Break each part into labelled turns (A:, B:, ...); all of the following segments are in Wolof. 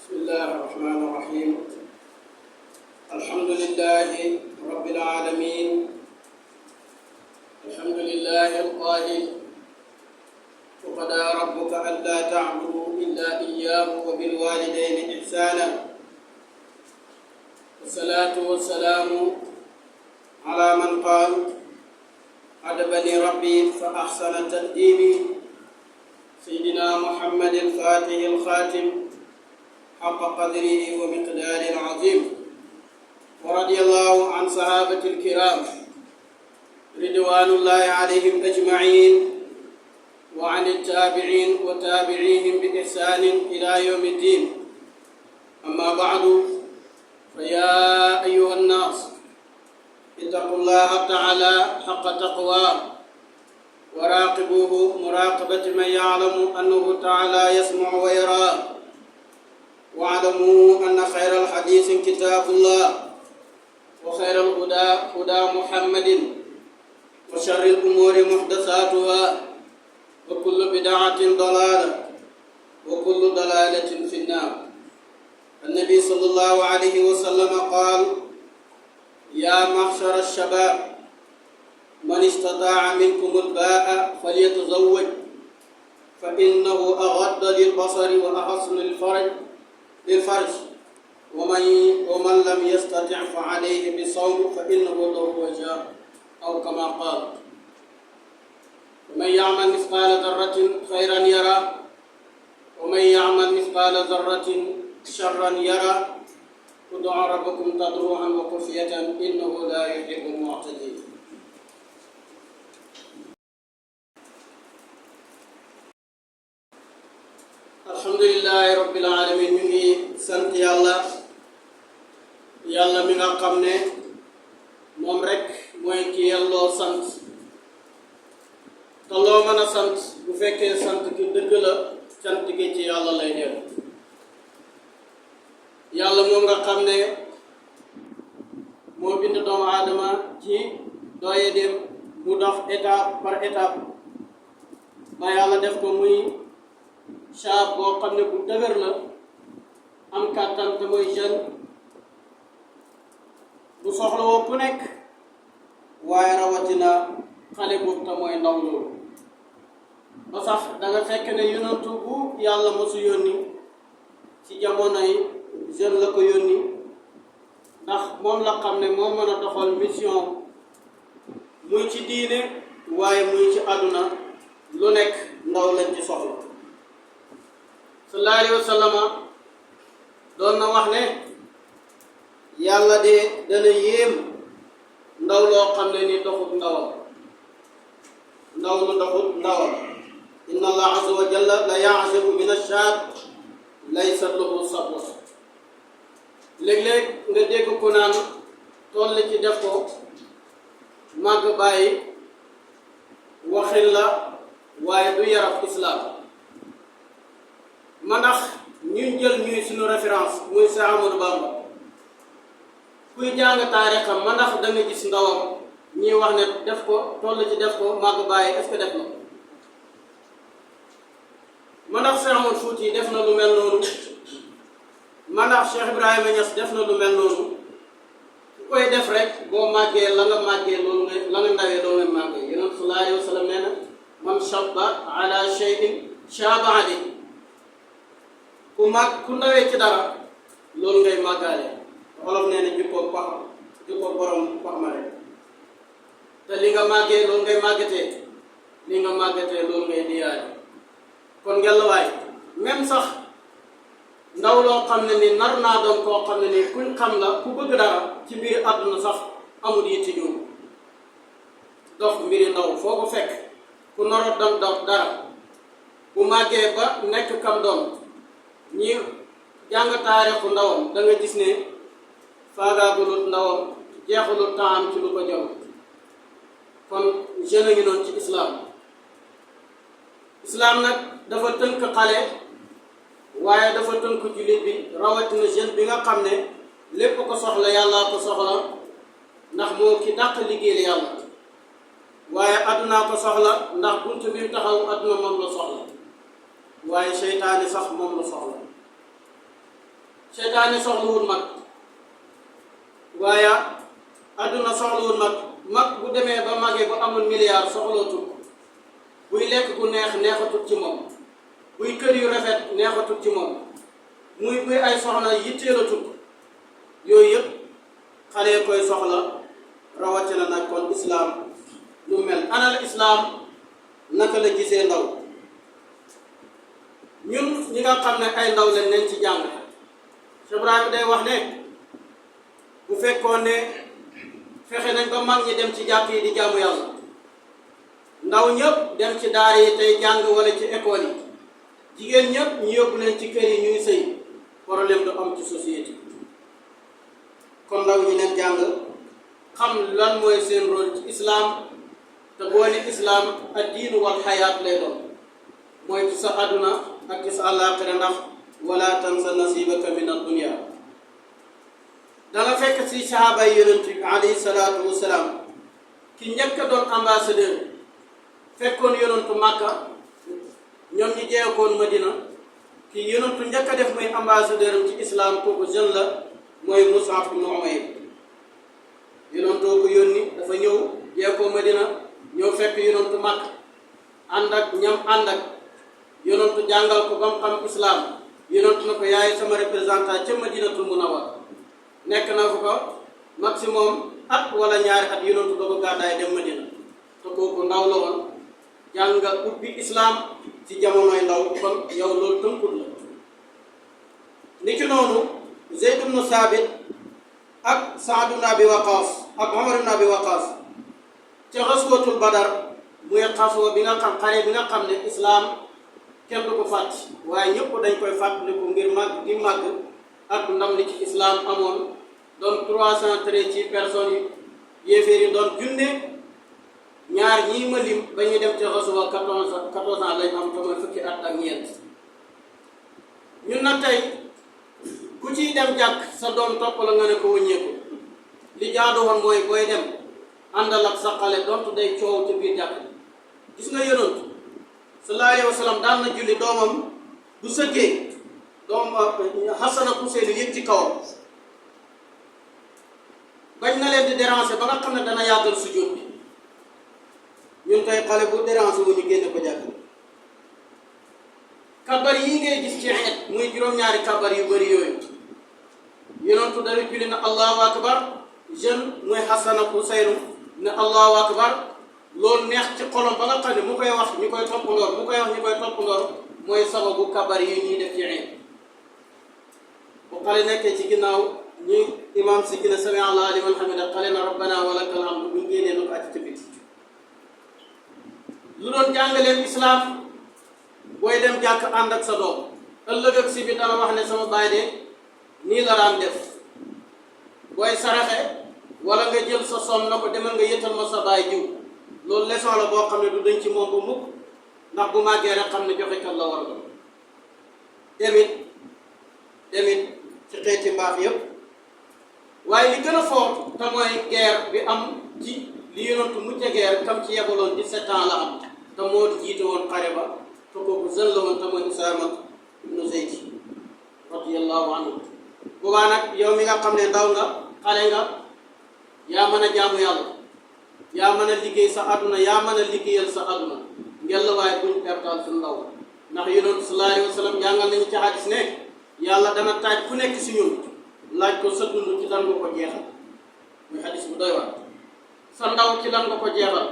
A: بسم الله الرحمن الرحيم. الحمد لله رب العالمين. الحمد لله القائل وقضى ربك ألا تعبدوا إلا إياه وبالوالدين إحسانا. والصلاة والسلام على من قال أدبني ربي فأحسن تأديبي سيدنا محمد الفاتح الخاتم حق قدره ومقدار عظيم. ورضي الله عن صحابة الكرام رضوان الله عليهم أجمعين وعن التابعين وتابعيهم بإحسان إلى يوم الدين. أما بعد، فيا أيها الناس اتقوا الله تعالى حق تقواه وراقبوه مراقبة من يعلم أنه تعالى يسمع ويرى. واعلموا أن خير الحديث كتاب الله وخير الهدى هدى محمد وشر الأمور محدثاتها وكل بدعة ضلالة وكل ضلالة في النار. النبي صلى الله عليه وسلم قال: يا معشر الشباب من استطاع منكم الباء فليتزوج فإنه أغض للبصر وأحسن للفرج ومن لم يستطع فعليه بالصوم فإنه له وجاء أو كما قال. ومن يعمل مثقال ذرة خيرا يرى ومن يعمل مثقال ذرة شرا يرى. ادعوا ربكم تضرعا وخفية إنه لا يحب المعتدين. alhamdulillahi rabbil alamin. ñu ngi sant yàlla mi nga xam ne moom rek mooy ki yelloo sant te loo mën a sant bu fekkee sant ki dëgg la sant gi ci yàlla lay dem. yàlla moom nga xam ne moo bind doomu aadama ci dooye dem mu dox étape par étape ba yàlla def ko muy shaab boo xam ne bu dëgër la am kàttan te mooy jeune bu soxla woo ku nekk, waaye rawatina xale boobu te mooy ndaw loolu. ba sax da nga fekk ne yonantu bu yàlla mosu yónni ci jamono yi jeune la ko yónni, ndax moom la xam ne moom mën a doxal mission muy ci diine waaye muy ci àdduna lu nekk ndaw lañ ci soxla. sallallahu alayhi wa sallama doon na wax ne yàlla de dana yéem ndaw loo xam ne ni doxut ndawam ndaw lu doxut ndawam. inna allah azza wa jalla la ya'jabu min ash-shaab laysa lahu sabwa. léeg-léeg nga dégg ku naan toll ci def ko màgg bàyyi waxin la waaye du yarab islam. ma ndax ñuy jël ñuy suñu référence muy Seex Ahmadu Bamba, kuy jàng taarixam ma ndax da nga gis ndawam ñuy wax ne def ko toll ci def ko màgg bàyyi est-ce que def na ma ndax Seex Ahmadu Fuuti def na lu mel noonu ma ndax Cheikh Ibrahima Niass def na lu mel noonu. ku koy def rek boo màggee la nga màggee loolu nga la nga ndawee loolu nga màggee. Yonent sallallahu alayhi wa sallam nee na man shabba ala shay'in shaaba alayhi. ku ndawee ci dara loolu ngay màggaale. Wolof nee na jukkoo borom pax ma rek. te li nga màggee loolu ngay màggatee li nga màggatee loolu ngay diyaale. kon ngelawaay même sax ndaw loo xam ne ni nar naa doon koo xam ne ni kuñ xam la ku bëgg dara ci mbiri àdduna sax amul yitti ñoom dox mbiri ndaw foo ko fekk ku naroo doon dox dara bu màggee ba nekk kam doon ñi jàng taarixu ndawam da nga gis ne faagaagalut ndawam jeexalut temps ci lu ko jaw. kon jeune a ngi noonu ci islam nag dafa tënk xale waaye dafa tënk jullit bi rawatina jeune bi nga xam ne lépp ko soxla yàlla ko soxla ndax moo ki dàq liggéeyal yàlla, waaye addunaa ko soxla ndax buntu bi mu taxaw adduna moom la soxla waaye seytaane sax moom la soxla. seytaane soxlawul mag waaye adduna soxlawul mag bu demee ba magee ba amul milliard soxlootul buy lekk gu neex neexatul ci moom buy kër yu rafet neexatul ci moom buy ay soxna yitteelatul yooyu yëpp xale koy soxla rawatina nag kon islaam lu mel anal islaam naka la gisee ndaw ñun ñi nga xam ne ay ndaw lañ leen ci jàng Cheikh Ibrahima day wax ne bu fekkoon ne fexe nañ ba mag ñi dem ci jàkk yi di jaamu yàlla ndaw ñëpp dem ci daara yi tey jàng wala ci école yi jigéen ñëpp ñu yóbbu leen ci kër yi ñuy sëy problème du am ci société kon ndaw ñi leen jàng xam lan mooy seen rôle ci islam te boo ne islam ad diinu wal xayaat lay doon mooy ci sa àdduna ak ci sa àllaaxira ndax wala tansa nasibaka min ad-dunya danga fekk si sahaaba yi yonent bi alayhi salaatu wasalaam ki njëkk a doon ambassadeur fekkoon yonentu Màkka ñoom ñi jeexoon Madina ki yonentu njëkk a def muy ambassadeur am ci islam kooku jeune la mooy Mus'ab ibn Umayr yonentoo ko yónni dafa ñëw jeexoo Madina ñëw fekk yonentu Màkka ànd ak ñam ànd ak yonentu jàngal ko ba mu xam islam yonentu na ko yaay sama représentant ca Madinatul Munawwara nekk na fu ko maximum at wala ñaari at yonentu doo ko gàddaay dem Madina te kooku ndaw la woon jàngal ubbi islam ci jamonoy ndaw kon yow loolu tënkut la niki noonu Zayd ibn Saabit ak Saad ibn Abi Waqaas ak Umar ibn Abi Waqaas ca xaswatul Badar muy xaswa bi nga xam xare bi nga xam ne islam kenn du ko fàtt waaye ñëpp dañ koy fàttaliku ngir màgg di màgg ak ndam li ci islam amoon doon 313 ci personnes yi yéeféer yi doon junne ñaar ñii ma lim ba ñuy dem ci xaswa 14 ans lañ am te mooy fukki at ak ñeent ñun nag tey ku ciy dem jàkk sa doom topp la nga ne ko wëññeeku li jaadu woon mooy booy dem àndal ak sa xale donte day coow ci biir jàkk gis nga yonent sallallahu alayhi wa sallam daan na julli doomam bu sëggee doom Hasan ak Huseyn yëg ci kawam bañ na leen di déranger ba nga xam ne dana yàggal sujjóot bi ñun tey xale bu déranger wu ñu génne ko jàkk kabar yi ngay gis ci xeet muy juróom-ñaari kabar yu bëri yooyu yonentu dara julli na allahu akbar jeune muy Hasan ak Huseyn ne allahu akbar loolu neex ci xolom ba nga xam ne mu koy wax ñu koy toppandoor mu koy wax ñu koy toppandoor mooy sababu kabar yi ñuy def ci xeet bu xale nekkee ci ginnaaw ñu imam si gina sami allah liman hamida xale na rabbana wa lakal hamdu bu génnee nu ko acc ci biti lu doon jàngaleen islam booy dem jàkk ànd ak sa doom ëllëg ak si bi dana wax ne sama baay de nii la daan def booy saraxe wala nga jël sa som na ko demal nga yëtal ma sa baay jiw loolu leçon la boo xam ne du dañ ci moom bu mukk ndax bu màggee rek xam ne joxe kat la war a doon demit ci xeeti mbaax yëpp waaye li gën a fort te mooy guerre bi am ci li yonentu mujj guerre kam ci yebaloon 17 ans la am te moo jiite woon xare ba te kooku jeune la woon te mooy Usaama ibnu Zayd radiyallahu anhu boobaa nag yow mi nga xam ne ndaw nga xale nga yaa mën a jaamu yàlla yaa mën a liggéey sa àdduna yaa mën a liggéeyal sa àdduna ngel waaye buñ pertal su ndaw ndax yonentu sallallahu alayhi wa sallam jàngal nañu ci hadis ne yàlla dana taaj ku nekk si ñun laaj ko sa dund ci lan nga ko jeexal muy hadis bu doy waar sa ndaw ci lan nga ko jeexal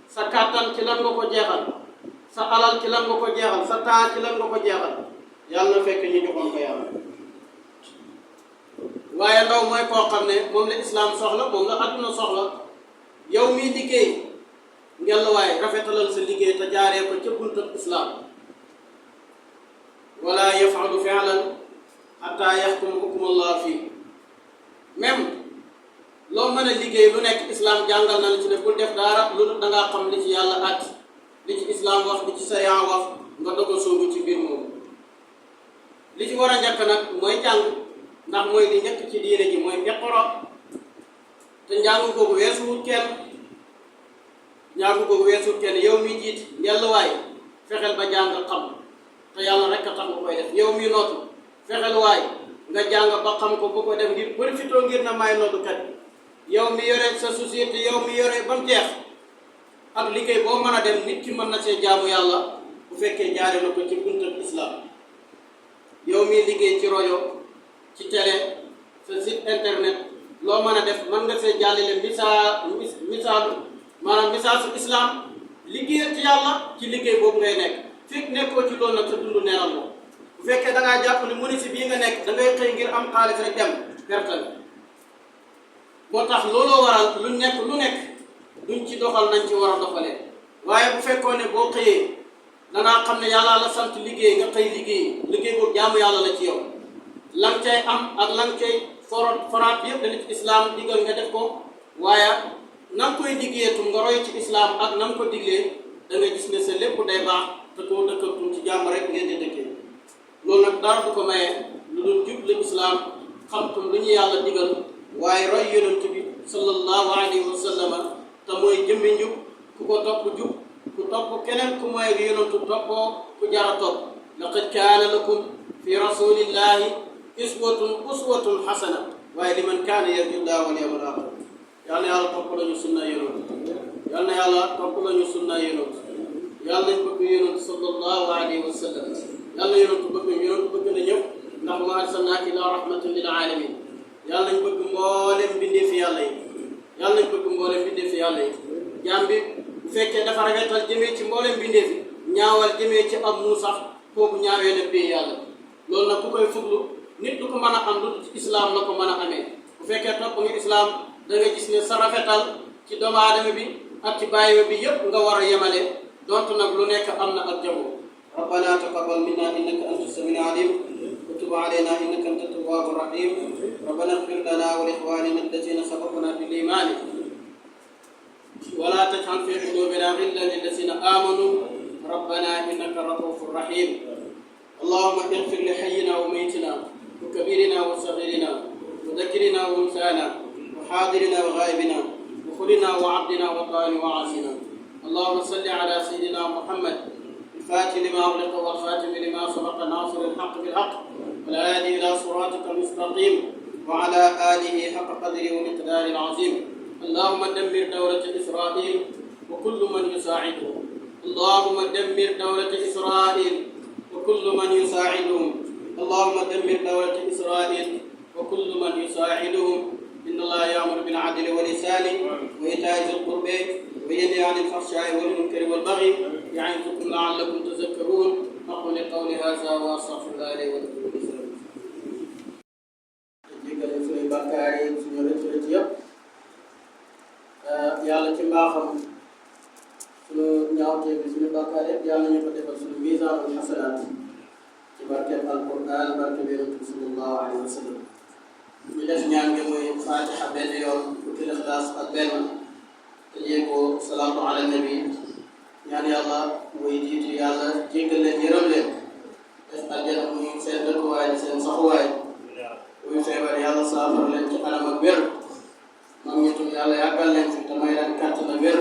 A: sa kàttan ci lan nga ko jeexal sa alal ci lan nga ko jeexal sa temps ci lan nga ko jeexal yàlla na fekk ñu joxoon ko yàlla waaye ndaw mooy koo xam ne moom la islam soxla moom la adduna soxla yow miy liggéey ngel waaye rafetalal sa liggéey te jaaree ko ca buntab islam wala yafalu fi'lan hatta yaxkuma hukmallah fii même loo mën a liggéey lu nekk islam jàngal na la ci ne bul def dara lu dul dangaa xam li ci yàlla at li ci islam wax li ci sariya wax nga doog a sóobu ci biir moom li ci war a njëkk nag mooy jàng ndax mooy li njëkk ci diine ji mooy iqra te njàng googu weesuwut kenn yow mi jiit ngelluwaay fexeel ba jàng xam te yàlla rek a tax nga koy def yow mi nootu fexeel waay nga jàng ba xam ko bu ko def ngir profité ngir na may noddukat bi yow mi yore sa société yow mi yore ba mu jeex ak liggéey boo mën a dem nit ki mën na see jaamu yàlla bu fekkee jaare na ko ci buntab islam. yow mi liggéey ci rajo ci télé sa site internet loo mën a def mën nga see jàllale misaalu maanaam misaasu islam liggéeyal ci yàlla ci liggéey boobu ngay nekk fekk nekkoo ci loolu nag sa dund neeral la bu fekkee da ngaa jàpp ni municipal bii nga nekk da ngay xëy ngir am xaalis rek dem perte la moo tax looloo waral lu nekk duñ ci doxal nañ ci war a doxalee waaye bu fekkoon ne boo xëyee dangaa xam ne yàlla la sant liggéey nga xëy liggéey boobu jaamu yàlla la ci yow lan cay am ak lan cay foraat yëpp dana ci islam digal nga def ko waaye na nga koy liggéeyatum nga roy ci islam ak na nga ko diglee da nga gis ne sa lépp day baax te koo dëkkatum ci jàmm rek ngeen di dëkkee loolu nag dara du ko maye lu dul jublu islam xamtum lu ñu yàlla digal waaye roy yonent bi sallallahu alayhi wa sallama te mooy jëmmi njub ku ko topp jub ku topp keneen ku mooy yonentu toppoo ku jara topp laqad kaana lakum fi rasulillahi uswatun hasana waaye liman kaana yarju llaha wal yawmal aaxir yal na yàlla topp lañu sunna yonent yal na yàlla topp lañu sunna yonent yàlla nañ bëgg yonent sallallahu alayhi wa sallam yàlla yonent bëgg na ñëpp ndax ma arsalnaaka ila rahmatan lil alamin yàlla nañ bëgg mboolem bindeefi yàlla yi yàlla nañ bëgg mboolem bindeefi yàlla yi jaam bi bu fekkee dafa rafetal jëmee ci mboolem bindeefi ñaawal jëmee ci ab mu sax kooku ñaawee na bii yàlla loolu nag ku koy fuglu nit du ko mën a am lu ci islam la ko mën a amee bu fekkee topp nga islam da nga gis ne sa rafetal ci doomu aadama bi ak ci bàyyi bi yëpp nga war a yemale donte nag lu nekk am na ak jamono rabbana taqabbal minna innaka anta samiul alim wa tub alayna innaka anta tawwabur rahim rabbana ighfir lana wa li ikhwanina alladhina sabaquna bil iman wa la taj'al fi qulubina ghillan lil ladzina amanu rabbana innaka ra'ufur rahim allahumma ighfir li hayyina wa mayyitina wa kabirina wa saghirina wa dhakrina wa unsana وحاضرنا وغائبنا وخلنا وعبدنا وطائنا وعاصينا اللهم صل على سيدنا محمد الفاتح لما أغلق والخاتم لما سبق ناصر الحق بالحق والهادي إلى صراطك المستقيم وعلى آله حق قدره ومقداره العظيم اللهم دمر دولة إسرائيل وكل من يساعده اللهم دمر دولة إسرائيل وكل من يساعدهم اللهم دمر دولة إسرائيل وكل من يساعدهم إن الله يأمر بالعدل والإحسان وإيتاء ذي القربى وينهى عن الفحشاء والمنكر والبغي يعظكم لعلكم تذكرون أقول قولي هذا وأستغفر الله لي ولكم jéggal suñu bàkkaar yi suñu rëcc yëpp yàlla ci mbaaxam suñu ñaawtee bi suñu bàkkaar yëpp yàlla ñu ko defal suñu miisaanul xasanaat ci barkeb alquran barkeb yonent bi sallallahu alayhi wa sallam ñu def ñaan nga muy fatiha benn yoon fukki ixlaas ak benn te yéego salaatu ala nabi ñaan yàlla muy jiitu yàlla jéggal leen yërëm leen def aljana muy seen dëkkuwaay seen saxuwaay muy feebar yàlla saafara leen ci anam ak wér mag ñi tam yàlla yàggal leen fi te may leen kàttan ak wér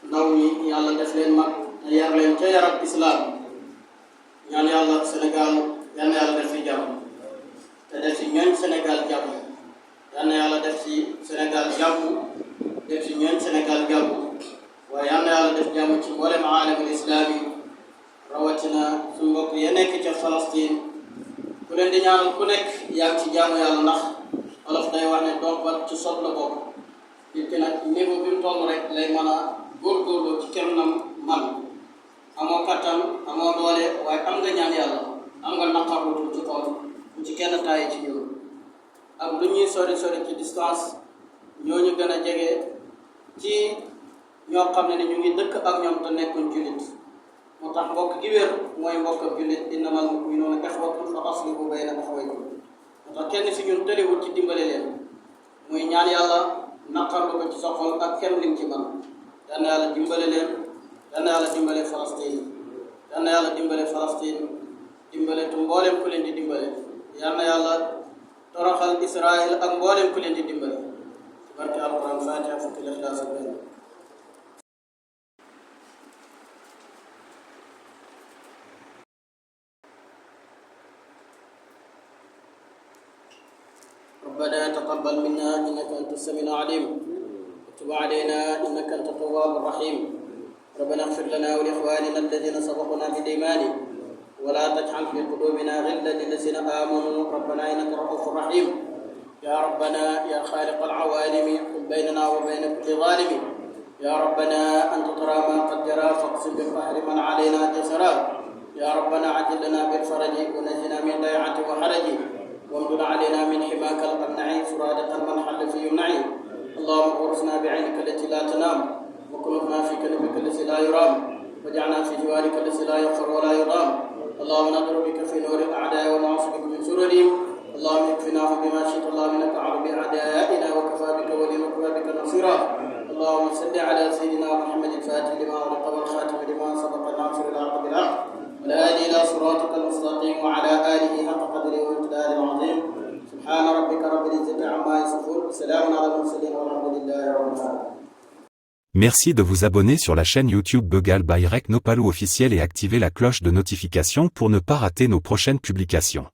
A: ndaw ñi yàlla def leen mag te yar leen ca yarab islam ñaan yàlla Sénégal yal na yàlla def fi jàmm te def ci ñooñ Sénégal jàmm yal na yàlla def ci Sénégal jàmm def ci ñooñ Sénégal jàmm waaye yal na yàlla def jàmm ci mboolem aalamul islaami rawatina suñu mbokk ya nekk ca Palestine ku leen di ñaanal ku nekk yaa ngi ci jaamu yàlla ndax olof day wax ne doom ba ci sot la bokk nit ki nag niveau bi mu toll rek lay mën a góorgóorlu ci kem nam man amoo kattan amoo doole waaye am nga ñaan yàlla am nga naqarlutul ci kaw bu ci kenn tàyyi ci ñun ak lu ñuy sori sori ci distance ñooñu gën a jege ci ñoo xam ne ñu ngi dëkk ak ñoom te nekkuñ jullit moo tax mbokk gi wér mooy mbokk ak jullit innamal mu'minuuna ixwatun fa aslihu bayna axawaykum moo tax kenn si ñun tëliwul ci dimbale leen muy ñaan yàlla naqarlu ko ci sa xol ak kenn lim ci man yal na yàlla dimbale leen yal na yàlla dimbale Palestine yal na yàlla dimbale Palestine dimbale tu mboolem ku leen di dimbale yal na yàlla toroxal Israël ak mboolem ku leen di dimbale ci barke alquran fatiha fukki ixlaas ak benn ربنا تقبل منا إنك أنت السميع العليم وتب علينا إنك أنت التواب الرحيم ربنا اغفر لنا ولإخواننا الذين سبقونا بالإيمان ولا تجعل في قلوبنا غلا للذين آمنوا ربنا إنك رؤوف رحيم يا ربنا يا خالق العوالم قل بيننا وبين كل ظالم يا ربنا أنت ترى ما قد جرى فاقسم بالقهر من علينا جسرا يا ربنا عجل لنا بالفرج ونجنا من ضيعة وحرج وامدد علينا من حماك القمنع سرادة من حل في يمنعي اللهم اغرسنا بعينك التي لا تنام وكلنا في كلمك الذي لا يرام واجعلنا في جوارك الذي لا يغفر ولا يضام اللهم نضرب بك في نور الاعداء ونعوذ بك من شرورهم اللهم اكفناهم بما شئت اللهم انك اعلم باعدائنا وكفى بك ولي وكفى بك نصيرا اللهم صل على سيدنا محمد الفاتح لما أغلق والخاتم لما سبق الناصر الحق بالحق والهادي الى صراطك المستقيم وعلى اله حق قدره ومقداره العظيم سبحان ربك رب العزه عما يصفون وسلام على المرسلين والحمد لله رب العالمين.
B: Merci de vous abonner sur la chaîne YouTube Begal by Rek Nopalou officiel et activer la cloche de notification pour ne pas rater nos prochaines publications.